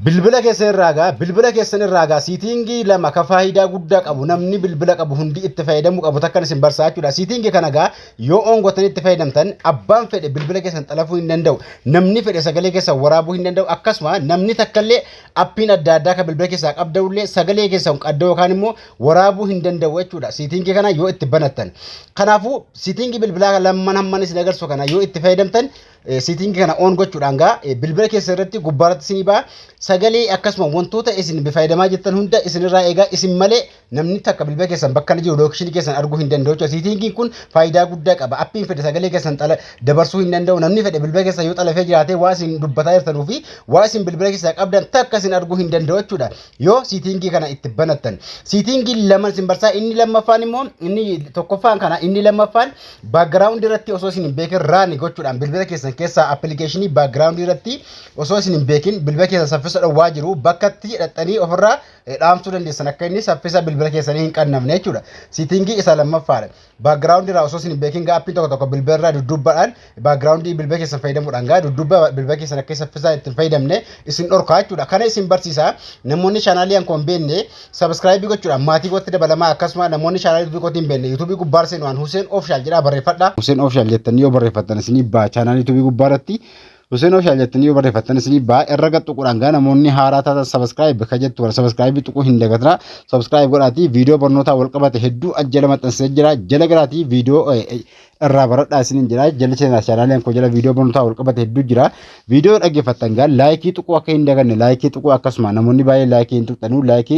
Bilbila keessan irraa gaa bilbila keessan irraa gaa setting lama ka faayidaa guddaa qabu, namni bilbila qabu hundi itti fayyadamuu qabu takkan isin barsaa jechuudha. Setting kana gaa yoo on gootanii itti fayyadamtan, abbaan fedhe bilbila keessan xalafuu hin danda'u. Namni fedhe sagalee keessan waraabuu hin danda'u. Akkasuma namni takkallee appiin adda addaa kan bilbila keessaa qabda'ullee sagalee keessan qadda'u yookaan immoo waraabuu hin danda'u jechuudha. Setting kana yoo itti banattan. Kanaafuu setting bilbilaa lamman hamman isin agarsiisu kana yoo itti fayyadamtan, setting kana on gochuudhaan gaa bilbila keessa irratti gubbaarratti isinii ba'a. Sagalee akkasuma wantoota isin fayyadamaa jirtan hunda isinirraa eegaa, isin malee namni takka bilbila keessan bakka inni jiru, location keessan arguu hin danda'u jechuudha. Settingiin kun faayidaa guddaa qaba. Appiin fedhe sagalee keessan xala dabarsuu hin danda'u. Namni fedhe bilbila keessan yoo xalafee jiraate, waa isin dubbataa jirtanuu fi waa isin bilbila keessaa qabdan takka isin arguu hin danda'u jechuudha. Yoo setting kana itti banattan. Setting lama isin barsaa. Inni lammaffaan immoo, inni tokkoffaan kana, inni lammaffaan background irratti osoo isin hin beekin run gochuudhaan bilbila keessan keessaa application background irratti osoo isin hin beekin bilbila keessan saffisa dhowwaa jiru bakkatti hidhattanii ofirraa dhaamsuu dandeessan, akka inni saffisa bilbila keessanii hin qannamne jechuudha. Setting isa lammaffaadha. Background irraa osoo isin hin beekin gaa appiin tokko tokko bilbila irraa dudduubbaadhaan background bilbila keessan fayyadamuudhaan gaa dudduubba bilbila keessan akka saffisa ittiin fayyadamne isin dhorkaa jechuudha. Kana isin barsiisa. Namoonni chaanaalii an hin beekne subscribe gochuudhaan maatii kootti dabalamaa. Akkasuma namoonni chaanaalii YouTube kootti hin beekne, YouTube gubbaa seenuudhaan Hussein Official jedhaa barreeffadha. Hussein Official jettanii yoo barreeffattan isinii ba'a. Chaanaalii YouTube gubbaa irratti Hussein Official jettanii yoo barreeffattan isinii ba'a. Irra tuquudhaan gaa namoonni haaraa taatan subscribe ka jettu warra subscribe tuquu hin dagatina. Subscribe godhaatii viidiyoo barnootaa wal qabate hedduu ajjala maxxansee jira. Jala garaatii viidiyoo irraa baradhaa isiniin jira. Jala seenaa chaanaaleen koo jala viidiyoo barnootaa wal qabate hedduu jira. Viidiyoo dhaggeeffattan gaa like tuquu akka hin daganne, like tuquu. Akkasuma namoonni baay'ee like hin tuqxanuu, like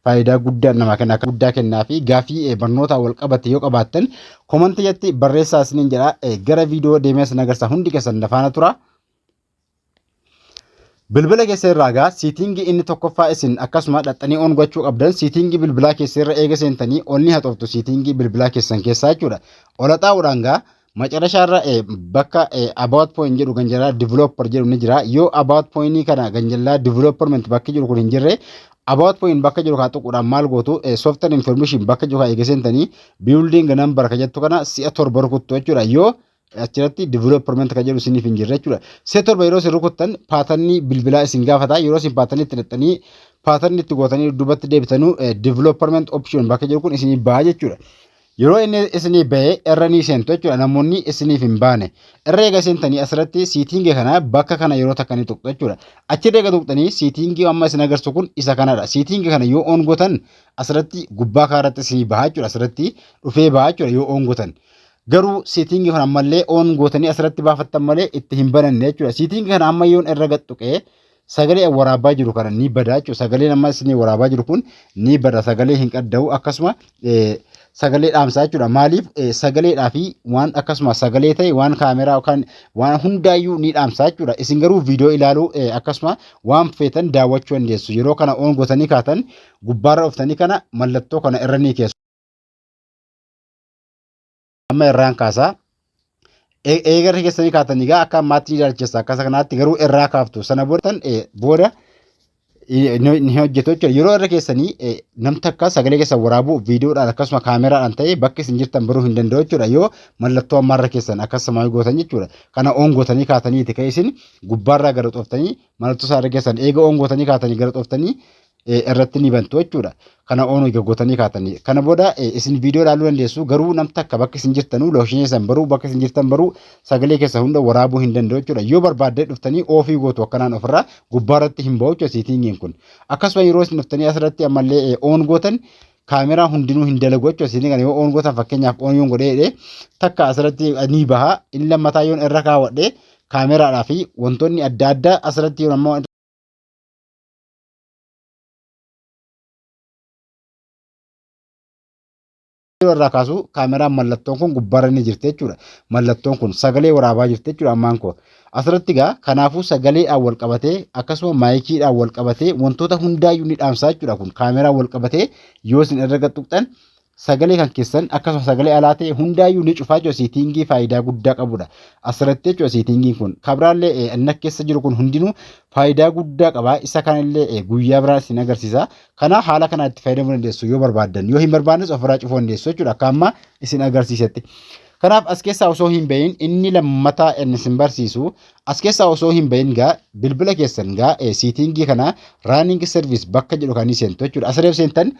faayidaa guddaa namaa kenna, akka guddaa kennaa fi gaafii barnootaa wal qabate yoo qabaattan comment jatti barreessaa isiniin jedha. Gara viidiyoo deemee isin agarsiisa, hundi keessan nafaana tura. Bilbila keessa irraa gaa setting inni tokkoffaa isin akkasuma dhaxxanii on gochuu qabdan, setting bilbilaa keessa irra eega seentanii ol ni haxooftu setting bilbilaa keessan keessaa jechuudha. Ola xaa'uudhaan gaa macarashaa irra bakka about phone jedhu ganjalaa developer jedhu ni jira. Yoo about phone kana ganjalaa development bakki jedhu kun hin jirre, about phone bakka jiru kaa tuquudhaan maal gootu? Software information bakka jiru kaa eega seentanii building number ka jettu kana si'a 7 rukuttu jechuudha. Yoo achirratti development kan jedhu isiniif hin jirre jechuudha. Si'a 7 yeroo isin rukuttan pattern bilbilaa isin gaafata. Yeroo isin pattern itti hidhattanii pattern itti gootanii duubatti deebitanuu, development option bakka jiru kun isinii baha jechuudha. Yeroo inni isinii bahee irra ni seentu jechuudha. Namoonni isiniif hin baane. Irra eega seentanii asirratti setting kana bakka kana yeroo takka ni tuqxu jechuudha. Achirra eega tuqxanii setting amma isin agarsiisu kun isa kanadha. Setting kana yoo on gootan asirratti gubbaa kaarratti isinii baha jechuudha. Asirratti dhufee baha jechuudha yoo on gootan. Garuu setting kana ammallee on gootanii asirratti baafattan malee itti hin bananne jechuudha. Setting kana amma yoon irra gad tuqee sagalee waraabaa jiru kana ni bada jechuudha. Sagaleen amma isinii waraabaa jiru kun ni bada. Sagalee hin qadda'u, akkasuma sagalee dhaamsaa jechuudha. Maaliif? Sagaleedhaa fi waan akkasuma sagalee ta'e, waan kaameraa yookaan waan hundaayyuu ni dhaamsaa jechuudha. Isin garuu viidiyoo ilaaluu akkasuma waan feetan daawwachuu dandeessu. Yeroo kana on gootanii kaatan gubbaarra dhuftanii kana mallattoo kana irra ni keessu. Amma irraan kaasaa. Eegarri keessanii kaatanii egaa akka ammaatti ni ilaalchisa. Akkasa kanaatti garuu irraa kaaftu. Sana booda booda ni hojjetu jechuudha. Yeroo irra keessanii namni takka sagalee keessan waraabuu viidiyoodhaan akkasuma kaameraadhaan ta'ee bakka isin jirtan baruu hin danda'u jechuudha. Yoo mallattoo ammaarra keessan akkasuma gootan jechuudha. Kana on gootanii kaataniiti kan isin gubbaarraa gara xooftanii mallattoo isaa irra keessan eega on gootanii kaatanii gara xooftanii irratti ni bantu jechuudha. Kana on gootanii kaatanii. Kana booda isin viidiyoo ilaaluu dandeessu, garuu namni takka bakka isin jirtanuu location keessan baruu, bakka isin jirtan baruu, sagalee keessa hunda waraabuu hin danda'u jechuudha. Yoo barbaaddee dhuftanii off gootu akkanaan ofirraa gubbaarratti hin ba'u jechuudha settingiin kun. Akkasuma yeroo isin dhuftanii asirratti ammallee on gootan kaameraa hundinuu hin dalagu jechuudha. Setting kana yoo on gootan, fakkeenyaaf on yoon godhee jedhee, takka asirratti ni baha. Inni lammataa yoon irra kaawwadhe kaameraadhaa fi wantoonni adda addaa asirratti yoo ammoo irraa kaasu kaameraan mallattoon kun gubbaarra ni jirti jechuudha. Mallattoon kun sagalee waraabaa jirti jechuudha ammaan koo. Asirratti gaa kanaafuu sagaleedhaan wal qabatee akkasuma maayikiidhaan wal qabatee wantoota hundaayyuu ni dhaamsaa jechuudha. Kun kaameraan wal qabatee yoo isin irra tuqxan sagalee kan keessan akkasuma sagalee alaa ta'e hundaayyuu ni cufaa jechuudha. Setting faayidaa guddaa qabudha. Asirratti jechuudha settingiin kun. Kabiraallee inni keessa jiru kun hundinuu faayidaa guddaa qaba. Isa kanallee guyyaa biraa isin agarsiisa. Kanaaf haala kanaan itti fayyadamuu dandeessu yoo barbaaddan. Yoo hin barbaannes ofirraa cufuu dandeessu jechuudha. Akka amma isin agarsiisetti. Kanaaf as keessaa osoo hin bahin, inni lammataa inni isin barsiisu, as keessaa osoo hin bahin gaa bilbila keessan gaa setting kana running service bakka jedhu kan seentu jechuudha. Asirra seentan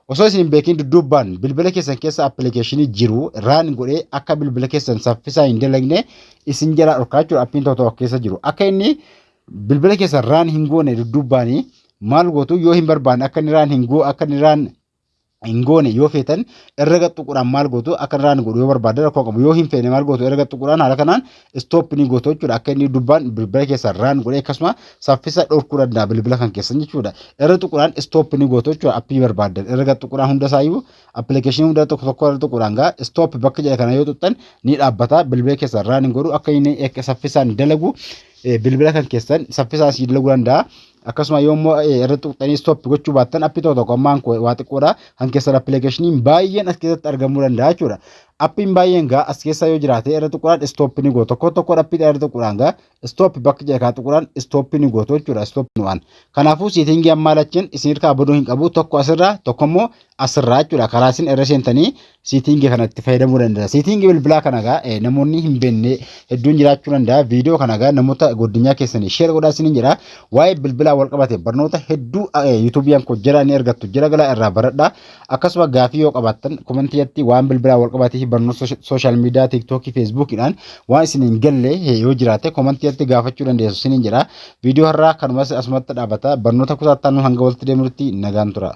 osoo isin hin beekin dudduubbaan bilbila keessan keessa application jiru run godhee akka bilbila keessan saffisaa hin dalagne isin jalaa dhorkaa jechuudha. Appiin tokko tokko keessa jiru. Akka inni bilbila keessan run hin goone dudduubbaanii maal gootu? Yoo hin barbaanne akka inni run hin goo akka inni run hin goone yoo feetan, irra gaxxuquudhaan maal gootu? Akka inni run godhu yoo barbaadde rakkoo qabu, yoo hin feene maal gootu? Irra gaxxuquudhaan haala kanaan stop ni gootu jechuudha. Akka inni dubbaan bilbila keessan run godhee akkasuma saffisa dhorkuu danda'a bilbila kan keessan jechuudha. Irra tuquudhaan stop ni gootu jechuudha. App barbaaddan irra gaxxuquudhaan hunda isaayyuu, application hunda tokko tokko irra tuquudhaan gaa stop bakka jedha kana yoo tuqxan ni dhaabbata. Bilbila keessan run hin godhu. Akka inni saffisaan dalagu, bilbila kan keessan saffisaan sii dalaguu danda'a. Akkasuma yoo immoo irra tuqxanii stop gochuu baattan, app tokko tokko ammaan waa xiqqoodha, kan keessan applicationiin baay'een as keessatti argamuu danda'a jechuudha. Appiin baay'een gaa as keessa yoo jiraate, irra tuquudhaan stop ni gootu. Tokko tokko app irra tuquudhaan gaa stop bakka jedha kaa tuquudhaan stop ni gootu jechuudha. Stop waan. Kanaafuu setting ammaa lachiin isin hirkaa baduu hin qabu. Tokko asirraa, tokko immoo asirraa jechuudha. Karaa isin irra seentanii setting kana itti fayyadamuu danda'a. Setting bilbilaa kana gaa namoonni hin beekne hedduun jiraachuu danda'a. Viidiyoo kana gaa namoota guddinyaa keessanii share godhaa isiniin jedha. Waa'ee bilbilaa wal qabate barnoota hedduu YouTubiyaan koo jira ni argattu. Jira galaa irraa baradhaa. Akkasuma gaafii yoo qabaattan commentiitti waan bilbilaa wal qabatee fi barnoota social media, TikTok, Facebookiidhaan waan isin hin galle yoo jiraate commentiitti gaafachuu dandeessu isiniin jedha. Viidiyoo har'aa kanumas asumatti dhaabata. Barnoota kutaattaan hanga walitti deemnutti nagaan tura.